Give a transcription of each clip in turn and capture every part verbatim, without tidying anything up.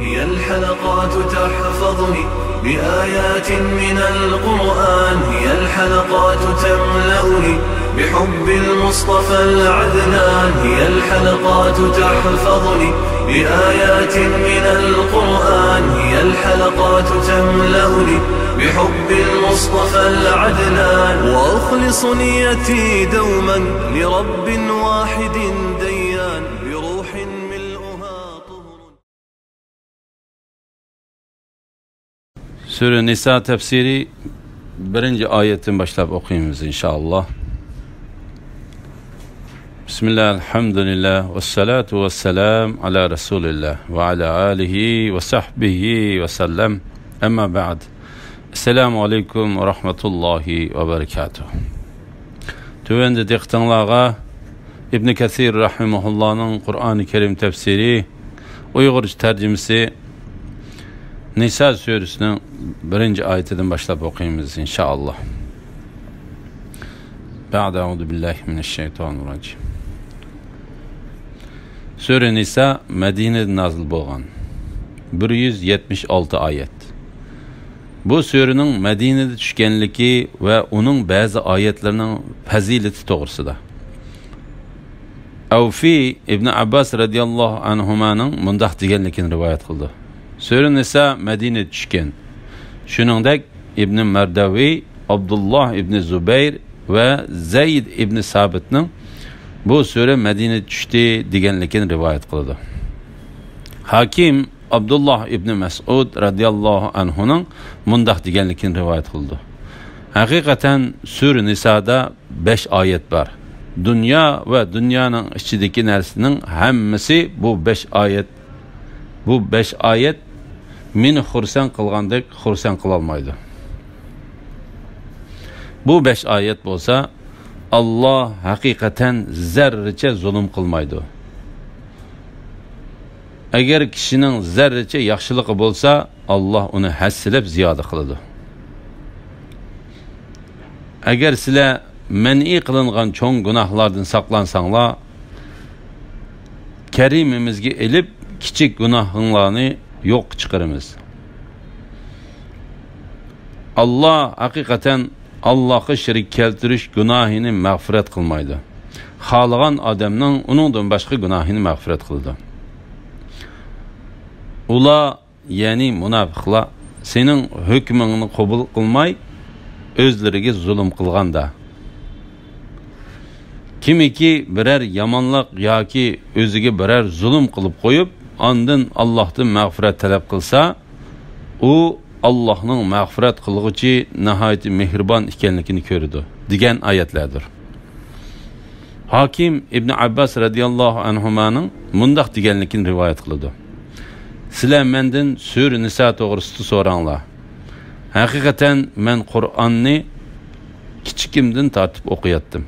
هي الحلقات تحفظني بآيات من القرآن، هي الحلقات تملأني بحب المصطفى العدنان، هي الحلقات تحفظني بآيات من القرآن، هي الحلقات تملأني بحب المصطفى العدنان، وأخلص نيتي دوما لرب واحد ديان، بروح ملؤها طهر. سۈرە نىسا تەپسىرى بىرىنچى ئايەتتىن باشلاپ ئوقۇيمىز، ئىنشائاللا. بىسمىللا، ئەلھەمدۇلىللا، ۋەسسالاتۇ ۋەسسالامۇ ئالا رەسۇلىللا، ۋە ئالا ئالىھى ۋە سەھبىھى ۋە سەللەم. ئەمما بەئد. ئەسسالامۇ ئەلەيكۇم ۋە رەھمەتۇللاھى ۋە بەرىكاتۇھ. تۆۋەندە دىققىتىڭلارغا ئىبنى كەسىر رەھىمەھۇللانىڭ قۇرئانى كەرىم تەپسىرى، ئۇيغۇرچە تەرجىمىسى، نىسا سۈرىسىنىڭ بىرىنچى ئايىتىدىن باشلاپ ئوقۇيمىز، ئىنشائاللا. بەئد، ئەئۇزۇ بىللاھى مىنەششەيتانىر راجىم. سۈرە نىسا مەدىنىدە نازىل بولغان، بىر يۈز يەتمىش ئالتە ئايەت. بۇ سۈرىنىڭ مەدىنىدە چۈشكەنلىكى ۋە ئۇنىڭ بەزى ئايەتلىرىنىڭ پەزىلىتى توغرىسىدا. ئەۋفى ئىبنى ئابباس رەزىياللاھۇ ئەنھۇمانىڭ مۇنداق دېگەنلىكىنى رىۋايەت قىلىدۇ. سۈرە نىسا مەدىنىدە چۈشكەن. شۇنىڭدەك ئىبنى مەردەۋى، ئابدۇللاھ ئىبنى زۇبەير ۋە زەيد ئىبنى سابىتنىڭ بۇ سۈرە مەدىنىدە چۈشتى دېگەنلىكىنى رىۋايەت قىلىدۇ. ھاكىم ئابدۇللاھ ئىبنى مەسئۇد رەزىياللاھۇ ئەنھۇنىڭ مۇنداق دېگەنلىكىنى رىۋايەت قىلىدۇ. ھەقىقەتەن سۈرە نىسادا بەش ئايەت بار. دۇنيا ۋە دۇنيانىڭ ئىچىدىكى نەرسىنىڭ ھەممىسى بۇ بەش ئايەت، بۇ بەش ئايەت مېنى خۇرسەن قىلغاندەك خۇرسەن قىلالمايدۇ. بۇ بەش ئايەت بولسا، ئاللا ھەقىقەتەن زەررىچە زۇلۇم قىلمايدۇ. ئەگەر كىشىنىڭ زەررىچە ياخشىلىقى بولسا، ئاللا ئۇنى ھەسسىلەپ زىيادە قىلىدۇ. ئەگەر سىلەر مەنئى قىلىنغان چوڭ گۇناھلاردىن ساقلانساڭلار، كەرىمىمىزگە ئېلىپ، كىچىك گۇناھىڭلارنى يوققا چىقىرىمىز. ئاللا ھەقىقەتەن ئاللاغا شېرىك كەلتۈرۈش گۇناھىنى مەغپىرەت قىلمايدۇ. خالىغان ئادەمنىڭ ئۇنىڭدىن باشقا گۇناھىنى مەغپىرەت قىلىدۇ. ئۇلار، يەنى مۇناپىقلار، سېنىڭ ھۆكمۈڭنى قوبۇل قىلماي، ئۆزلىرىگە زۇلۇم قىلغاندا. كىمكى بىرەر يامانلىق ياكى ئۆزىگە بىرەر زۇلۇم قىلىپ قويۇپ، ئاندىن ئاللاھتىن مەغپىرەت تەلەپ قىلسا، ئۇ ئاللاھنىڭ مەغپىرەت قىلغۇچى، ناھايىتى مېھرىبان ئىكەنلىكىنى كۆرىدۇ، دېگەن ئايەتلەردۇر. ھاكىم ئىبنى ئابباس رەزىياللاھۇ ئەنھۇمانىڭ مۇنداق دېگەنلىكىنى رىۋايەت قىلىدۇ: سىلەر مەندىن سۈرە نىسا توغرىسىدا سوراڭلار. ھەقىقەتەن مەن قۇرئاننى كىچىكىمدىن تارتىپ ئوقۇياتتىم.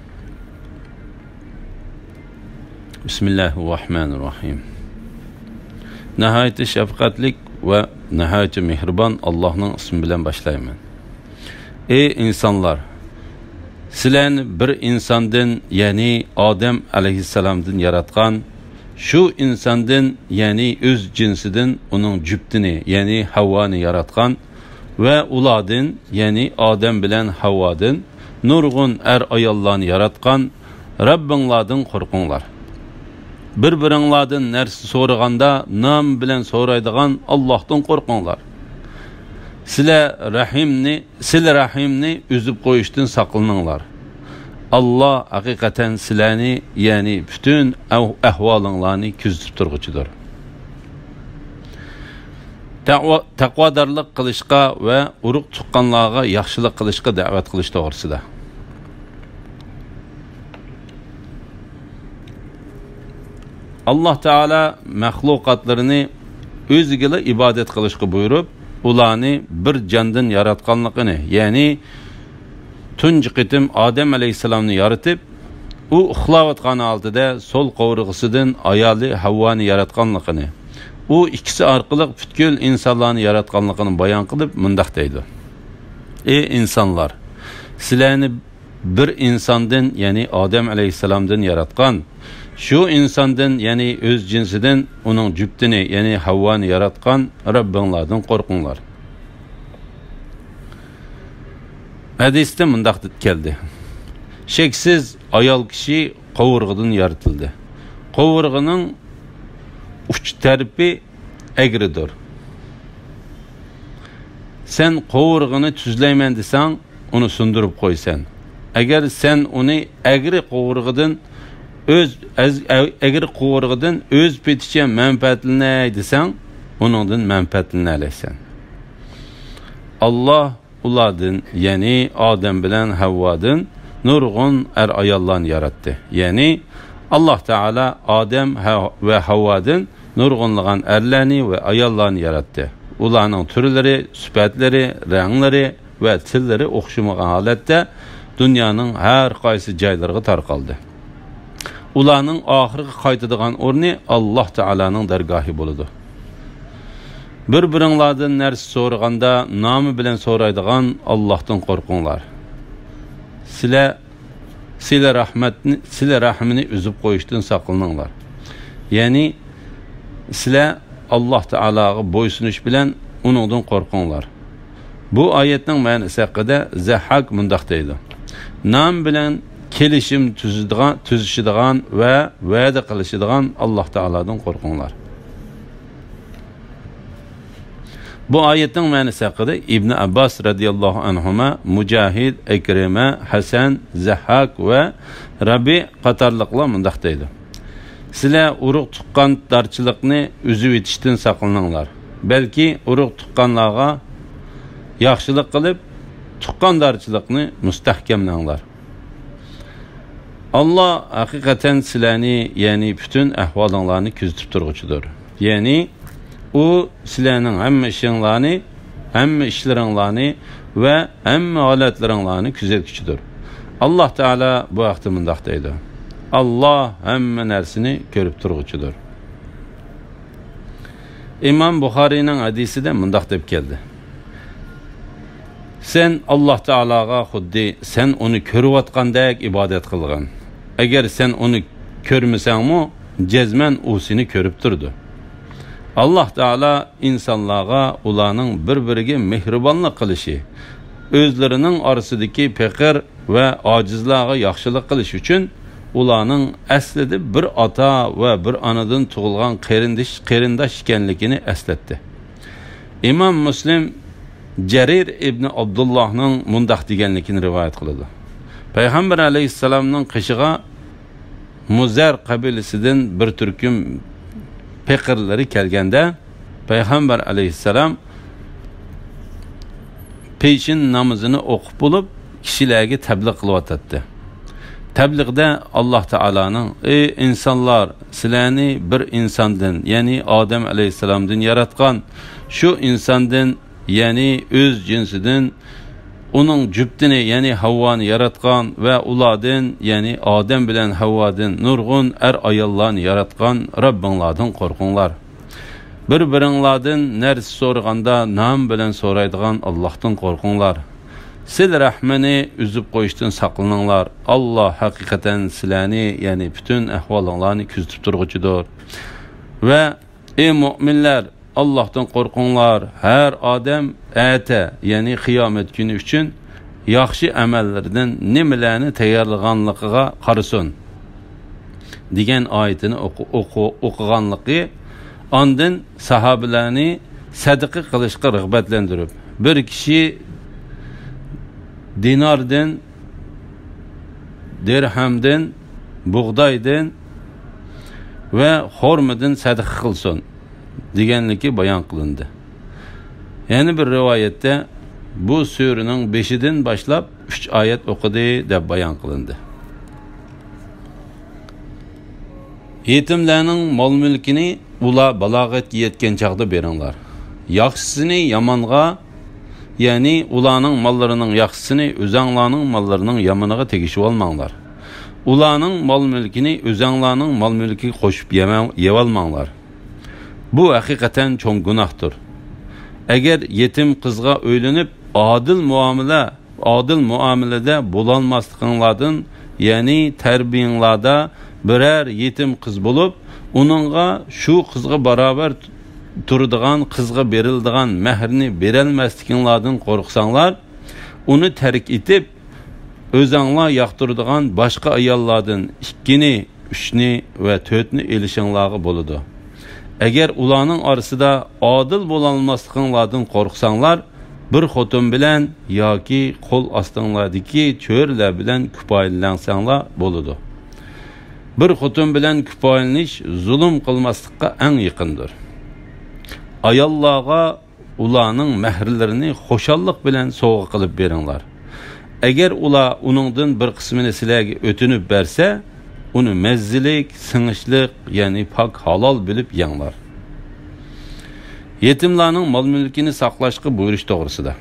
بىسمىللاھىر راھمانىر راھىم. ناھايىتى شەپقەتلىك ۋە ناھايىتى مېھرىبان ئاللاھنىڭ ئىسمى بىلەن باشلايمەن. ئەي ئىنسانلار! سىلەرنى بىر ئىنساندىن، يەنى ئادەم ئەلەيھىسسالامدىن ياراتقان، شۇ ئىنساندىن، يەنى ئۆز جىنسىدىن ئۇنىڭ جۈپتىنى، يەنى ھەۋۋانى ياراتقان ۋە ئۇلاردىن، يەنى ئادەم بىلەن ھەۋۋادىن نۇرغۇن ئەر-ئاياللارنى ياراتقان رەببىڭلاردىن قورقۇڭلار. بىر-بىرىڭلاردىن نەرسە سورىغاندا، نامى بىلەن سورايدىغان ئاللاھتىن قورقۇڭلار. سىلە رەھىمنى، سىلە رەھىمنى ئۈزۈپ قويۇشتىن ساقلىنىڭلار. ئاللا ھەقىقەتەن سىلەرنى، يەنى پۈتۈن ئەھ-، ئەھۋالىڭلارنى كۆزىتىپ تۇرغۇچىدۇر. تەقۋا-، تەقۋادارلىق قىلىشقا ۋە ئۇرۇق-تۇغقانلارغا ياخشىلىق قىلىشقا دەۋەت قىلىش توغرىسىدا. ئاللا تائالا مەخلۇقاتلىرىنى ئۆزىگىلا ئىبادەت قىلىشقا بۇيرۇپ، ئۇلارنى بىر جاندىن ياراتقانلىقىنى، يەنى تۇنجى قېتىم ئادەم ئەلەيھىسسالامنى يارىتىپ، ئۇ ئۇخلاۋاتقان ھالىتىدە سول قوۋۇرغىسىدىن ئايالى ھەۋۋانى ياراتقانلىقىنى، ئۇ ئىككىسى ئارقىلىق پۈتكۈل ئىنسانلارنى ياراتقانلىقىنى بايان قىلىپ مۇنداق دەيدۇ: ئەي ئىنسانلار! سىلەرنى بىر ئىنساندىن، يەنى ئادەم ئەلەيھىسسالامدىن ياراتقان، شۇ ئىنساندىن، يەنى ئۆز جىنسىدىن ئۇنىڭ جۈپتىنى، يەنى ھەۋۋانى ياراتقان رەببىڭلاردىن قورقۇڭلار. ھەدىستە مۇنداق كەلدى: شەكسىز ئايال كىشى قوۋۇرغىدىن يارىتىلدى. قوۋۇرغىنىڭ ئۇچ تەرىپى ئەگرىدۇر. سەن قوۋۇرغىنى تۈزلەيمەن دېسەڭ، ئۇنى سۇندۇرۇپ قويىسەن. ئەگەر سەن ئۇنى ئەگرى قوۋۇرغىدىن ئۆز، ئەز-، ئەگرى قوۋۇرغىدىن ئۆز پېتىچە مەنپەئەتلىنەي دېسەڭ، ئۇنىڭدىن مەنپەئەتلىنەلەيسەن. ئاللاھ ئۇلاردىن، يەنى ئادەم بىلەن ھەۋۋادىن نۇرغۇن ئەر-ئاياللارنى ياراتتى. يەنى ئاللاھ تائالا ئادەم ھە-، ۋە ھەۋۋادىن نۇرغۇنلىغان ئەرلەرنى ۋە ئاياللارنى ياراتتى. ئۇلارنىڭ تۈرلىرى، سۈپەتلىرى، رەڭلىرى ۋە تىللىرى ئوخشىمىغان ھالەتتە دۇنيانىڭ ھەر قايسى جايلىرىغا تارقالدى. ئۇلارنىڭ ئاخىرقى قايتىدىغان ئورنى ئاللاھ تائالانىڭ دەرگاھى بولىدۇ. بىر-بىرىڭلاردىن نەرسە سورىغاندا، نامى بىلەن سورايدىغان ئاللاھتىن قورقۇڭلار. سىلە، سىلە رەھمەتنى، سىلە رەھمىنى ئۈزۈپ قويۇشتىن ساقلىنىڭلار. يەنى سىلە ئاللاھ تائالاغا بويسۇنۇش بىلەن ئۇنىڭدىن قورقۇڭلار. بۇ ئايەتنىڭ مەنىسى ھەققىدە زەھھاك مۇنداق دەيدۇ: نام بىلەن كېلىشىم تۈزىدىغان، تۈزۈشىدىغان ۋە ۋەدە قىلىشىدىغان ئاللاھ تائالادىن قورقۇڭلار. بۇ ئايەتنىڭ مەنىسى ھەققىدە ئىبنى ئابباس رەزىياللاھۇ ئەنھۇما، مۇجاھىد، ئەكرىمە، ھەسەن، زەھھاك ۋە رەبىئ قاتارلىقلار مۇنداق دەيدۇ: سىلەر ئۇرۇق تۇغقاندارچىلىقنى ئۈزۈۋېتىشتىن ساقلىنىڭلار. بەلكى ئۇرۇق تۇغقانلارغا ياخشىلىق قىلىپ، تۇغقاندارچىلىقنى مۇستەھكەملەڭلار. ئاللاھ ھەقىقەتەن سىلەرنى، يەنى پۈتۈن ئەھۋالىڭلارنى كۆزىتىپ تۇرغۇچىدۇر. يەنى ئۇ سىلەرنىڭ ھەممە ئىشىڭلارنى، ھەممە ئىشلىرىڭلارنى ۋە ھەممە ھالەتلىرىڭلارنى كۆزەتكۈچىدۇر. ئاللاھ تائالا بۇ ھەقتە مۇنداق دەيدۇ: ئاللاھ ھەممە نەرسىنى كۆرۈپ تۇرغۇچىدۇر. ئىمام بۇخارىينىڭ ھەدىسىدە مۇنداق دەپ كەلدى: سەن ئاللاھ تائالاغا خۇددى سەن ئۇنى كۆرۈۋاتقاندەك ئىبادەت قىلغىن. ئەگەر سەن ئۇنى كۆرمىسەڭمۇ، جەزمەن ئۇ سېنى كۆرۈپ تۇرىدۇ. ئاللاھ تائالا ئىنسانلارغا ئۇلارنىڭ بىر-بىرىگە مېھرىبانلىق قىلىشى، ئۆزلىرىنىڭ ئارىسىدىكى پېقىر ۋە ئاجىزلارغا ياخشىلىق قىلىش ئۈچۈن ئۇلارنىڭ ئەسلىدە بىر ئاتا ۋە بىر ئانىدىن تۇغۇلغان قېرىندىش، قېرىنداش ئىكەنلىكىنى ئەسلەتتى. ئىمام مۇسلىم جەرىر ئىبنى ئابدۇللاھنىڭ مۇنداق دېگەنلىكىنى رىۋايەت قىلىدۇ: پەيغەمبەر ئەلەيھىسسالامنىڭ قېشىغا مۇزەر قەبىلىسىدىن بىر تۈركۈم پېقىرلىرى كەلگەندە، پەيغەمبەر ئەلەيھىسسالام پېشىن نامىزىنى ئوقۇپ بولۇپ، كىشىلەرگە تەبلىغ قىلىۋاتاتتى. تەبلىغدە ئاللاھ تائالانىڭ: ئەي ئىنسانلار، سىلەرنى بىر ئىنساندىن، يەنى ئادەم ئەلەيھىسسالامدىن ياراتقان، شۇ ئىنساندىن، يەنى ئۆز جىنسىدىن ئۇنىڭ جۈپتىنى، يەنى ھەۋۋانى ياراتقان ۋە ئۇلاردىن، يەنى ئادەم بىلەن ھەۋۋادىن نۇرغۇن ئەر-ئاياللارنى ياراتقان رەببىڭلاردىن قورقۇڭلار. بىر-بىرىڭلاردىن نەرسە سورىغاندا نام بىلەن سورايدىغان ئاللاھتىن قورقۇڭلار. سىلە رەھمىنى ئۈزۈپ قويۇشتىن ساقلىنىڭلار. ئاللاھ ھەقىقەتەن سىلەرنى، يەنى پۈتۈن ئەھۋالىڭلارنى كۆزىتىپ تۇرغۇچىدۇر. ۋە ئەي مۆمىنلەر، ئاللاھتىن قورقۇڭلار، ھەر ئادەم ئەتە، يەنى قىيامەت كۈنى ئۈچۈن ياخشى ئەمەللىرىدىن نېمىلەرنى تەييارلىغانلىقىغا قارىسۇن، دېگەن ئايىتىنى ئوقۇ-، ئوقۇ-، ئوقۇغانلىقى، ئاندىن ساھابىلەرنى سەدىقە قىلىشقا رىغبەتلەندۈرۈپ، بىر كىشى دىناردىن، دىرھەمدىن، بۇغدايدىن ۋە خورمىدىن سەدىقە قىلسۇن، دېگەنلىكى بايان قىلىندى. يەنە بىر رىۋايەتتە، بۇ سۈرىنىڭ بېشىدىن باشلاپ ئۈچ ئايەت ئوقۇدى، دەپ بايان قىلىندى. يېتىملەرنىڭ مال-مۈلكىنى ئۇلار بالاغەتكە يەتكەن چاغدا بېرىڭلار. ياخشىسىنى يامانغا، يەنى ئۇلارنىڭ ماللىرىنىڭ ياخشىسىنى ئۆزەڭلارنىڭ ماللىرىنىڭ يامىنىغا تېگىشىۋالماڭلار. ئۇلارنىڭ مال-مۈلكىنى ئۆزەڭلارنىڭ مال-مۈلكىگە قوشۇپ يەمە-، يەۋالماڭلار. بۇ ھەقىقەتەن چوڭ گۇناھتۇر. ئەگەر يېتىم قىزغا ئۆيلىنىپ، ئادىل مۇئامىلە، ئادىل مۇئامىلىدە بولالماسلىقىڭلاردىن، يەنى تەربىيىڭلاردا بىرەر يېتىم قىز بولۇپ، ئۇنىڭغا شۇ قىزغا باراۋەر تۇرىدىغان، قىزغا بېرىلىدىغان مەھرىنى بېرەلمەسلىكىڭلاردىن قورقساڭلار، ئۇنى تەرك ئېتىپ، ئۆزەڭلار ياقتۇرىدىغان باشقا ئاياللاردىن ئىككىنى، ئۈچنى ۋە تۆتنى ئېلىشىڭلارغا بولىدۇ. ئەگەر ئۇلارنىڭ ئارىسىدا ئادىل بولالماسلىقىڭلاردىن قورقساڭلار، بىر خوتۇن بىلەن ياكى قول ئاستىڭلاردىكى چۆرىلەر بىلەن كۇپايىلەنسەڭلار بولىدۇ. بىر خوتۇن بىلەن كۇپايىلىنىش زۇلۇم قىلماسلىققا ئەڭ يېقىندۇر. ئاياللارغا ئۇلارنىڭ مەھىرلىرىنى خۇشاللىق بىلەن سوۋغا قىلىپ بېرىڭلار. ئەگەر ئۇلار ئۇنىڭدىن بىر قىسمىنى سىلەرگە ئۆتۈنۈپ بەرسە، ئۇنى مەززىلىك، سىڭىشلىق، يەنى پاك، ھالال بىلىپ يەڭلار. يېتىملارنىڭ مال-مۈلكىنى ساقلاشقا بۇيرۇش توغرىسىدا.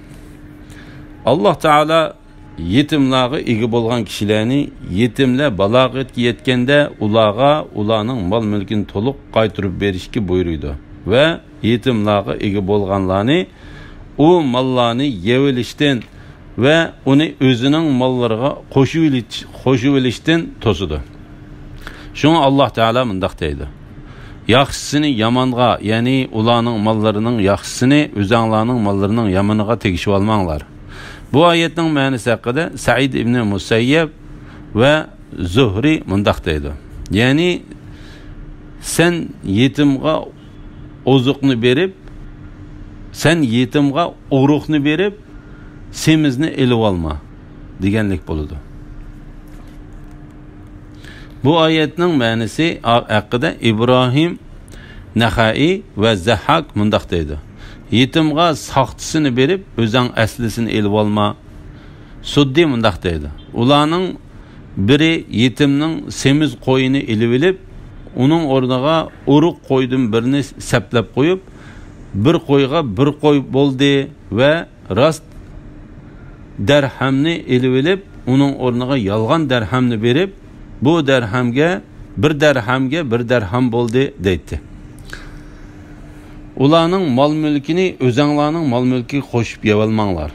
ئاللاھ تائالا يېتىملارغا ئىگە بولغان كىشىلەرنى يېتىملەر بالاغەتكە يەتكەندە ئۇلارغا ئۇلارنىڭ مال-مۈلكىنى تولۇق قايتۇرۇپ بېرىشكە بۇيرۇيدۇ ۋە يېتىملارغا ئىگە بولغانلارنى ئۇ ماللارنى يەۋېلىشتىن ۋە ئۇنى ئۆزىنىڭ ماللىرىغا قوشۇۋېلىش-، قوشۇۋېلىشتىن توسىدۇ. شۇڭا ئاللاھ تائالا مۇنداق دەيدۇ: ياخشىسىنى يامانغا، يەنى ئۇلارنىڭ ماللىرىنىڭ ياخشىسىنى ئۆزەڭلارنىڭ ماللىرىنىڭ يامىنىغا تېگىشىۋالماڭلار. بۇ ئايەتنىڭ مەنىسى ھەققىدە سەئىد ئىبنى مۇسەييەب ۋە زۇھرى مۇنداق دەيدۇ: يەنى سەن يېتىمغا ئوزۇقنى بېرىپ، سەن يېتىمغا ئۇرۇقنى بېرىپ، سېمىزنى ئېلىۋالما دېگەنلىك بولىدۇ. بۇ ئايەتنىڭ مەنىسى ھەققىدە ئىبراھىم نەخەئى ۋە زەھھاك مۇنداق دەيدۇ: يېتىمغا ساختىسىنى بېرىپ، ئۆزەڭ ئەسلىسىنى ئېلىۋالما. سۇددى مۇنداق دەيدۇ: ئۇلارنىڭ بىرى يېتىمنىڭ سېمىز قويىنى ئېلىۋېلىپ، ئۇنىڭ ئورنىغا ئۇرۇق قويدىن بىرنى سەپلەپ قويۇپ، بىر قويغا بىر قوي بولدى ۋە راست دەرھەمنى ئېلىۋېلىپ، ئۇنىڭ ئورنىغا يالغان دەرھەمنى بېرىپ، بۇ دەرھەمگە، بىر دەرھەمگە بىر دەرھەم بولدى، دەيتتى. ئۇلارنىڭ مال-مۈلكىنى ئۆزەڭلارنىڭ مال-مۈلكىگە قوشۇپ يەۋالماڭلار.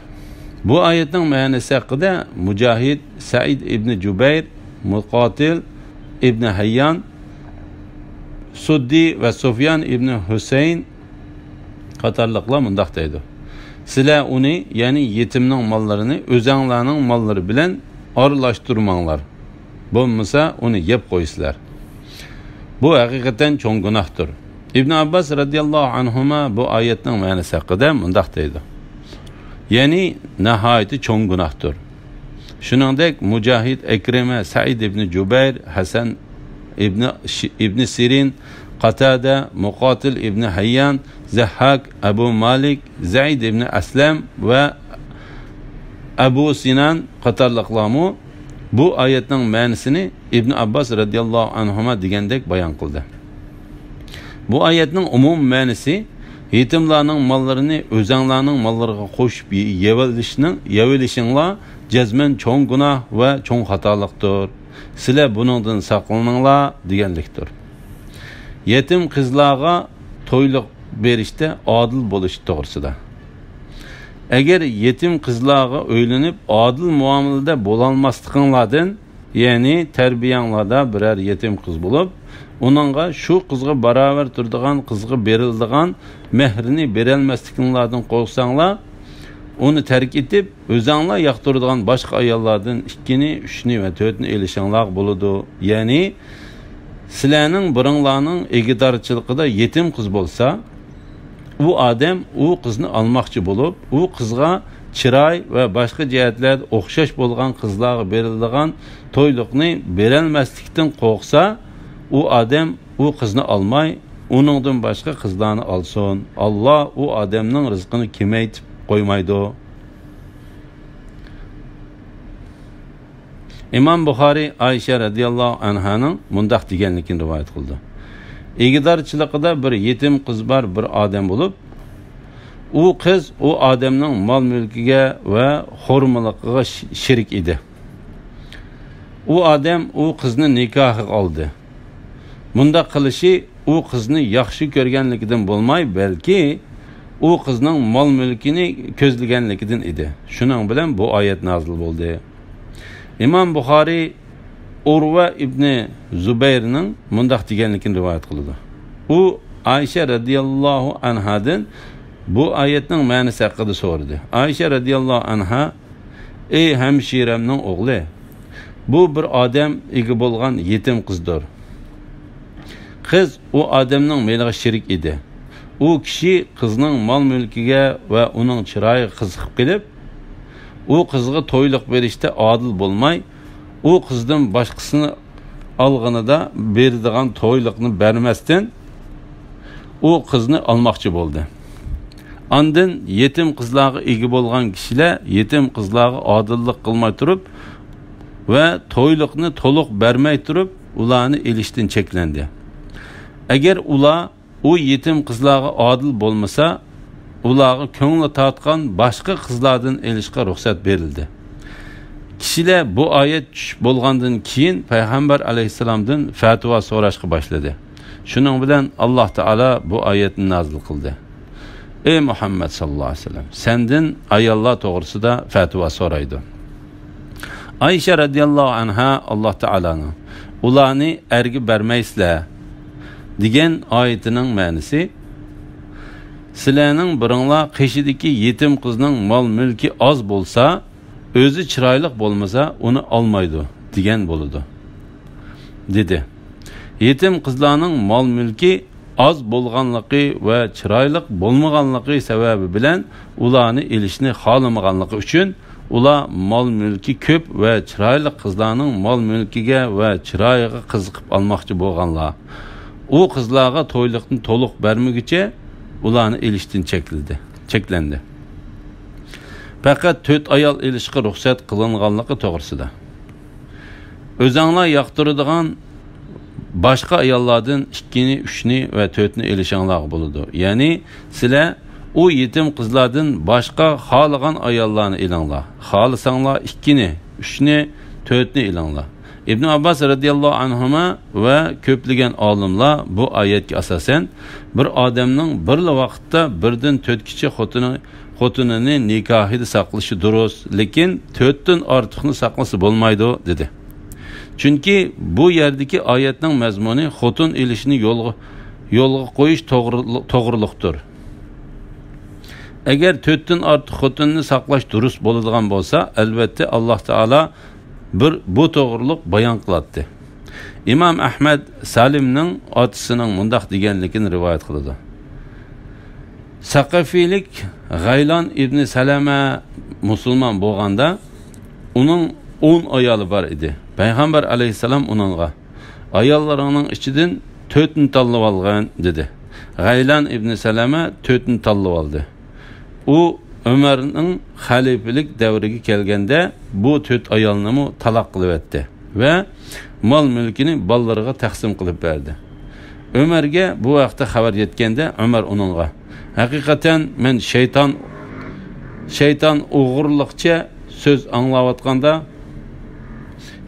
بۇ ئايەتنىڭ مەنىسى ھەققىدە مۇجاھىد، سەئىد ئىبنى جۇبەير، مۇقاتىل ئىبنى ھەييان، سۇددى ۋە سۇفيان ئىبنى ھۈسەيىن قاتارلىقلار مۇنداق دەيدۇ: سىلەر ئۇنى، يەنى يېتىمنىڭ ماللىرىنى ئۆزەڭلارنىڭ ماللىرى بىلەن ئارىلاشتۇرماڭلار. بولمىسا ئۇنى يەپ قويىسىلەر. بۇ ھەقىقەتەن چوڭ گۇناھتۇر. ئىبن ئابباس رەزىياللاھۇ ئەنھۇما بۇ ئايەتنىڭ مەنىسى ھەققىدە مۇنداق دەيدۇ: يەنى ناھايىتى چوڭ گۇناھتۇر. شۇنىڭدەك مۇجاھىد، ئەكرىمە، سەئىد ئىبنى جۇبەير، ھەسەن ئىبنى، ئىبنى سىرىن، قاتادە، مۇقاتىل ئىبنى ھەييان، زەھھاك، ئەبۇ مالىك، زەيد ئىبنى ئەسلەم ۋە ئەبۇ سىنان قاتارلىقلارمۇ بۇ ئايەتنىڭ مەنىسىنى ئىبن ئابباس رەزىياللاھۇ ئەنھۇما دېگەندەك بايان قىلدى. بۇ ئايەتنىڭ ئومۇمىي مەنىسى، يېتىملارنىڭ ماللىرىنى ئۆزەڭلارنىڭ ماللىرىغا قوشۇپ يېۋېلىشنىڭ، يېۋېلىشىڭلار جەزمەن چوڭ گۇناھ ۋە چوڭ خاتالىقتۇر. سىلەر بۇنىڭدىن ساقلىنىڭلار دېگەنلىكتۇر. يېتىم قىزلارغا تويلۇق بېرىشتە ئادىل بولۇش توغرىسىدا. ئەگەر يېتىم قىزلارغا ئۆيلىنىپ ئادىل مۇئامىلىدە بولالماسلىقىڭلاردىن، يەنى تەربىيەڭلاردا بىرەر يېتىم قىز بولۇپ، ئۇنىڭغا شۇ قىزغا باراۋەر تۇرىدىغان، قىزغا بېرىلىدىغان مەھرىنى بېرەلمەسلىكىڭلاردىن قورقساڭلار، ئۇنى تەرك ئېتىپ، ئۆزەڭلار ياقتۇرىدىغان باشقا ئاياللاردىن ئىككىنى، ئۈچنى ۋە تۆتنى ئېلىشىڭلارغا بولىدۇ. يەنى سىلەرنىڭ بىرىڭلارنىڭ ئىگىدارچىلىقىدا يېتىم قىز بولسا، ئۇ ئادەم ئۇ قىزنى ئالماقچى بولۇپ، ئۇ قىزغا چىراي ۋە باشقا جەھەتلەردە ئوخشاش بولغان قىزلارغا بېرىلىدىغان تويلۇقنى بېرەلمەسلىكتىن قورقسا، ئۇ ئادەم ئۇ قىزنى ئالماي، ئۇنىڭدىن باشقا قىزلارنى ئالسۇن. ئاللا ئۇ ئادەمنىڭ رىزقىنى كېمەيتىپ قويمايدۇ. ئىمام بۇخارىي ئائىشە رەزىياللاھۇ ئەنھانىڭ مۇنداق دېگەنلىكىنى رىۋايەت قىلىدۇ: ئىگىدارچىلىقىدا بىر يېتىم قىز بار بىر ئادەم بولۇپ، ئۇ قىز ئۇ ئادەمنىڭ مال-مۈلكىگە ۋە خورمىلىقىغا ش-، شېرىك ئىدى. ئۇ ئادەم ئۇ قىزنى نىكاھىغا ئالدى. مۇنداق قىلىشى ئۇ قىزنى ياخشى كۆرگەنلىكىدىن بولماي، بەلكى ئۇ قىزنىڭ مال-مۈلكىنى كۆزلىگەنلىكىدىن ئىدى. شۇنىڭ بىلەن بۇ ئايەت نازىل بولدى. ئىمام بۇخارىي ئۇرۋە ئىبنى زۇبەيرنىڭ مۇنداق دېگەنلىكىنى رىۋايەت قىلىدۇ. ئۇ ئائىشە رەزىياللاھۇ ئەنھادىن بۇ ئايەتنىڭ مەنىسى ھەققىدە سورىدى. ئائىشە رەزىياللاھۇ ئەنھا: «ئەي ھەمشىرەمنىڭ ئوغلى، بۇ بىر ئادەم ئىگە بولغان يېتىم قىزدۇر. قىز ئۇ ئادەمنىڭ مېلىغا شېرىك ئىدى. ئۇ كىشى قىزنىڭ مال-مۈلكىگە ۋە ئۇنىڭ چىرايىغا قىزىقىپ قېلىپ، ئۇ قىزغا تويلۇق بېرىشتە ئادىل بولماي، ئۇ قىزدىن باشقىسىنى ئالغىنىدا بېرىدىغان تويلۇقنى بەرمەستىن، ئۇ قىزنى ئالماقچى بولدى. ئاندىن يېتىم قىزلارغا ئىگە بولغان كىشىلەر يېتىم قىزلارغا ئادىللىق قىلماي تۇرۇپ ۋە تويلۇقنى تولۇق بەرمەي تۇرۇپ، ئۇلارنى ئېلىشتىن چەكلەندى. ئەگەر ئۇلار ئۇ يېتىم قىزلارغا ئادىل بولمىسا، ئۇلارغا كۆڭلى تارتقان باشقا قىزلاردىن ئېلىشقا رۇخسەت بېرىلدى.» كىشىلەر بۇ ئايەت چۈشۈپ بولغاندىن كېيىن پەيغەمبەر ئەلەيھىسسالامدىن پەتىۋا سوراشقا باشلىدى. شۇنىڭ بىلەن ئاللاھ تائالا بۇ ئايەتنى نازىل قىلدى: «ئەي مۇھەممەد ساللاللاھۇ ئەلەيھى ۋەسەللەم، سەندىن ئاياللار توغرىسىدا پەتىۋا سورايدۇ.» ئائىشە رەزىياللاھۇ ئەنھا ئاللاھ تائالانىڭ «ئۇلارنى ئەرگە بەرمەيسىلەر» دېگەن ئايىتىنىڭ مەنىسى، «سىلەرنىڭ بىرىڭلار قېشىدىكى يېتىم قىزنىڭ مال-مۈلكى ئاز بولسا، ئۆزى چىرايلىق بولمىسا، ئۇنى ئالمايدۇ» دېگەن بولىدۇ، دېدى. يېتىم قىزلارنىڭ مال-مۈلكى ئاز بولغانلىقى ۋە چىرايلىق بولمىغانلىقى سەۋەبى بىلەن ئۇلارنى ئېلىشنى خالىمىغانلىقى ئۈچۈن، ئۇلار مال-مۈلكى كۆپ ۋە چىرايلىق قىزلارنىڭ مال-مۈلكىگە ۋە چىرايىغا قىزىقىپ ئالماقچى بولغانلار، ئۇ قىزلارغا تويلۇقنى تولۇق بەرمىگۈچە ئۇلارنى ئېلىشتىن چەكلىدى، چەكلەندى. پەقەت تۆت ئايال ئېلىشقا رۇخسەت قىلىنغانلىقى توغرىسىدا. ئۆزەڭلار ياقتۇرىدىغان باشقا ئاياللاردىن ئىككىنى، ئۈچنى ۋە تۆتنى ئېلىشىڭلارغا بولىدۇ. يەنى سىلەر ئۇ يېتىم قىزلاردىن باشقا خالىغان ئاياللارنى ئېلىڭلار. خالىساڭلار ئىككىنى، ئۈچنى، تۆتنى ئېلىڭلار. ئىبن ئابباس رەزىياللاھۇ ئەنھۇما ۋە كۆپلىگەن ئالىملار بۇ ئايەتكە ئاساسەن، بىر ئادەمنىڭ بىرلا ۋاقىتتا بىردىن تۆتكىچە خوتۇنى، خوتۇنىنى نىكاھىدا ساقلىشى دۇرۇس، لېكىن تۆتتىن ئارتۇقنى ساقلىسا بولمايدۇ، دېدى. چۈنكى بۇ يەردىكى ئايەتنىڭ مەزمۇنى خوتۇن ئېلىشنى يولغا، يولغا قويۇش توغرىلىق، توغرىلىقتۇر. ئەگەر تۆتتىن ئارتۇق خوتۇننى ساقلاش دۇرۇس بولىدىغان بولسا، ئەلۋەتتە، ئاللاھ تائالا بىر بۇ توغرىلىق بايان قىلاتتى. ئىمام ئەھمەد سالىمنىڭ ئاتىسىنىڭ مۇنداق دېگەنلىكىنى رىۋايەت قىلىدۇ. سەقىفىيلىك غەيلان ئىبنى سەلەمە مۇسۇلمان بولغاندا، ئۇنىڭ ئون ئايالى بار ئىدى. پەيغەمبەر ئەلەيھىسسالام ئۇنىڭغا، «ئاياللىرىڭنىڭ ئىچىدىن تۆتنى تاللىۋالغىن» دېدى. غەيلان ئىبنى سەلەمە تۆتنى تاللىۋالدى. ئۇ ئۆمەرنىڭ خەلىپىلىك دەۋرىگە كەلگەندە، بۇ تۆت ئايالنىمۇ تالاق قىلىۋەتتى ۋە مال-مۈلكىنى بالىلىرىغا تەقسىم قىلىپ بەردى. ئۆمەرگە بۇ ھەقتە خەۋەر يەتكەندە، ئۆمەر ئۇنىڭغا، «ھەقىقەتەن مەن شەيتان، شەيتان ئوغرىلىقچە سۆز ئاڭلاۋاتقاندا،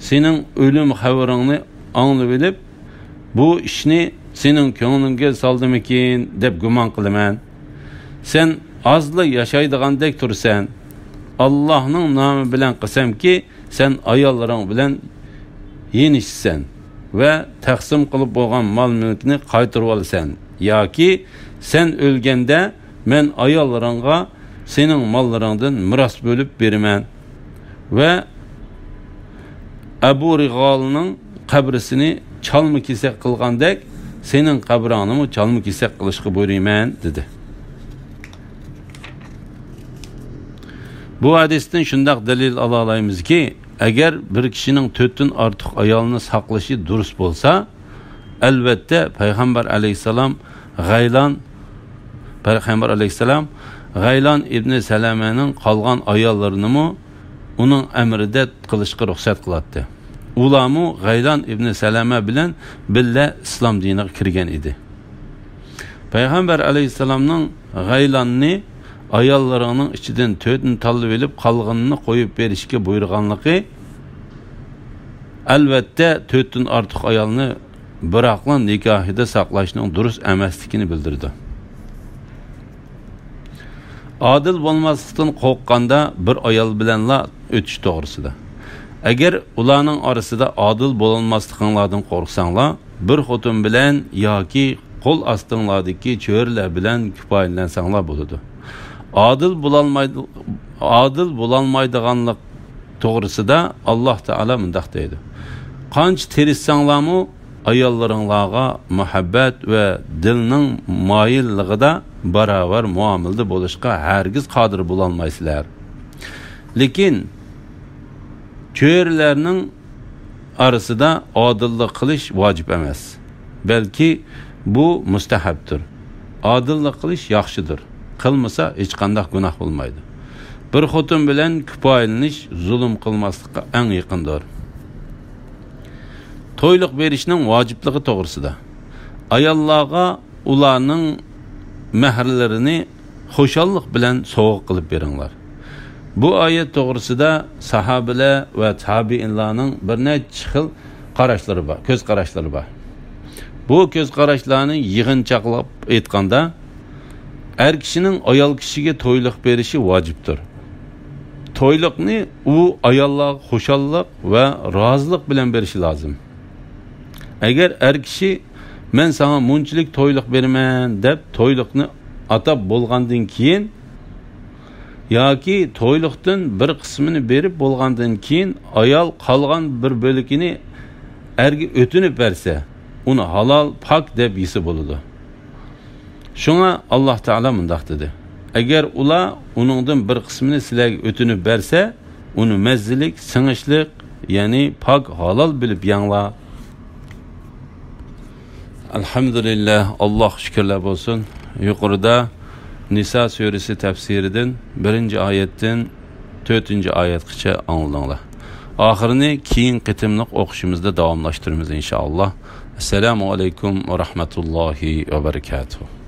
سېنىڭ ئۆلۈم خەۋىرىڭنى ئاڭلىۋېلىپ، بۇ ئىشنى سېنىڭ كۆڭلۈڭگە سالدىمىكىن دەپ گۇمان قىلىمەن. سەن ئازلا ياشايدىغاندەك تۇرىسەن. ئاللاھنىڭ نامى بىلەن قەسەمكى، سەن ئاياللىرىڭ بىلەن يېنىشىسەن ۋە تەقسىم قىلىپ بولغان مال-مۈلكنى قايتۇرۇۋالىسەن، ياكى سەن ئۆلگەندە مەن ئاياللىرىڭغا سېنىڭ ماللىرىڭدىن مىراس بۆلۈپ بېرىمەن ۋە ئەبۇ رىغالنىڭ قەبرىسىنى چالما-كېسەك قىلغاندەك، سېنىڭ قەبرەڭنىمۇ چالما-كېسەك قىلىشقا بۇيرۇيمەن» دېدى. بۇ ھەدىستىن شۇنداق دەلىل ئالالايمىزكى، ئەگەر بىر كىشىنىڭ تۆتتىن ئارتۇق ئايالنى ساقلىشى دۇرۇس بولسا، ئەلۋەتتە، پەيغەمبەر ئەلەيھىسسالام غەيلان، پەيغەمبەر ئەلەيھىسسالام غەيلان ئىبنى سەلەمەنىڭ قالغان ئاياللىرىنىمۇ ئۇنىڭ ئەمرىدە قىلىشقا رۇخسەت قىلاتتى. ئۇلارمۇ غەيلان ئىبنى سەلەمە بىلەن بىللە ئىسلام دىنىغا كىرگەن ئىدى. پەيغەمبەر ئەلەيھىسسالامنىڭ غەيلاننى ئاياللىرىڭنىڭ ئىچىدىن تۆتنى تاللىۋېلىپ، قالغىنىنى قويۇپ بېرىشكە بۇيرۇغانلىقى، ئەلۋەتتە، تۆتتىن ئارتۇق ئايالنى بىراقلا نىكاھىدا ساقلاشنىڭ دۇرۇس ئەمەسلىكىنى بىلدۈرىدۇ. ئادىل بولماسلىقتىن قورققاندا بىر ئايال بىلەنلا ئۆتۈش توغرىسىدا. ئەگەر ئۇلارنىڭ ئارىسىدا ئادىل بولالماسلىقىڭلاردىن قورقساڭلار، بىر خوتۇن بىلەن ياكى قول ئاستىڭلاردىكى چۆرىلەر بىلەن كۇپايىلەنسەڭلار بولىدۇ. ئادىل بولالمايدۇ، ئادىل بولالمايدىغانلىق توغرىسىدا ئاللاھ تائالا مۇنداق دەيدۇ: قانچە تىرىشساڭلارمۇ، ئاياللىرىڭلارغا مۇھەببەت ۋە دىلنىڭ مايىللىقىدا باراۋەر مۇئامىلىدە بولۇشقا ھەرگىز قادىر بولالمايسىلەر. لېكىن چۆرىلەرنىڭ ئارىسىدا ئادىللىق قىلىش ۋاجىپ ئەمەس، بەلكى بۇ مۇستەھەبتۇر. ئادىللىق قىلىش ياخشىدۇر، قىلمىسا ھېچقانداق گۇناھ بولمايدۇ. بىر خوتۇن بىلەن كۇپايىلىنىش زۇلۇم قىلماسلىققا ئەڭ يېقىندۇر. تويلۇق بېرىشنىڭ ۋاجىپلىقى توغرىسىدا. ئاياللارغا ئۇلارنىڭ مەھىرلىرىنى خۇشاللىق بىلەن سوۋغا قىلىپ بېرىڭلار. بۇ ئايەت توغرىسىدا ساھابىلەر ۋە تابىئىنلارنىڭ بىر نەچچە خىل قاراشلىرى بار، كۆز قاراشلىرى بار. بۇ كۆز قاراشلارنى يىغىنچاقلاپ ئېيتقاندا، ئەر كىشىنىڭ ئايال كىشىگە تويلۇق بېرىشى ۋاجىپتۇر. تويلۇقنى ئۇ ئاياللارغا خۇشاللىق ۋە رازىلىق بىلەن بېرىشى لازىم. ئەگەر ئەر كىشى، «مەن ساڭا مۇنچىلىك تويلۇق بېرىمەن» دەپ، تويلۇقنى ئاتاپ بولغاندىن كېيىن ياكى تويلۇقتىن بىر قىسمىنى بېرىپ بولغاندىن كېيىن، ئايال قالغان بىر بۆلىكىنى ئەرگە ئۆتۈنۈپ بەرسە، ئۇنى ھالال، پاك دەپ يېسە بولىدۇ. شۇڭا ئاللاھ تائالا مۇنداق دېدى: «ئەگەر ئۇلار ئۇنىڭدىن بىر قىسمىنى سىلەرگە ئۆتۈنۈپ بەرسە، ئۇنى مەززىلىك، سىڭىشلىق، يەنى پاك، ھالال بىلىپ يەڭلار.» ئەلھەمدۇلىللاھ، ئاللاھقا شۈكۈرلەر بولسۇن. يۇقىرىدا نىسا سۈرىسى تەپسىرىدىن بىرىنچى ئايەتتىن تۆتىنچى ئايەتكىچە ئاڭلىدىڭلار. ئاخىرىنى كېيىنكى قېتىملىق ئوقۇشىمىزدا داۋاملاشتۇرىمىز، ئىنشائاللاھ. ئەسسالامۇ ئەلەيكۇم ۋە رەھمەتۇللاھى ۋە بەرىكاتۇھ.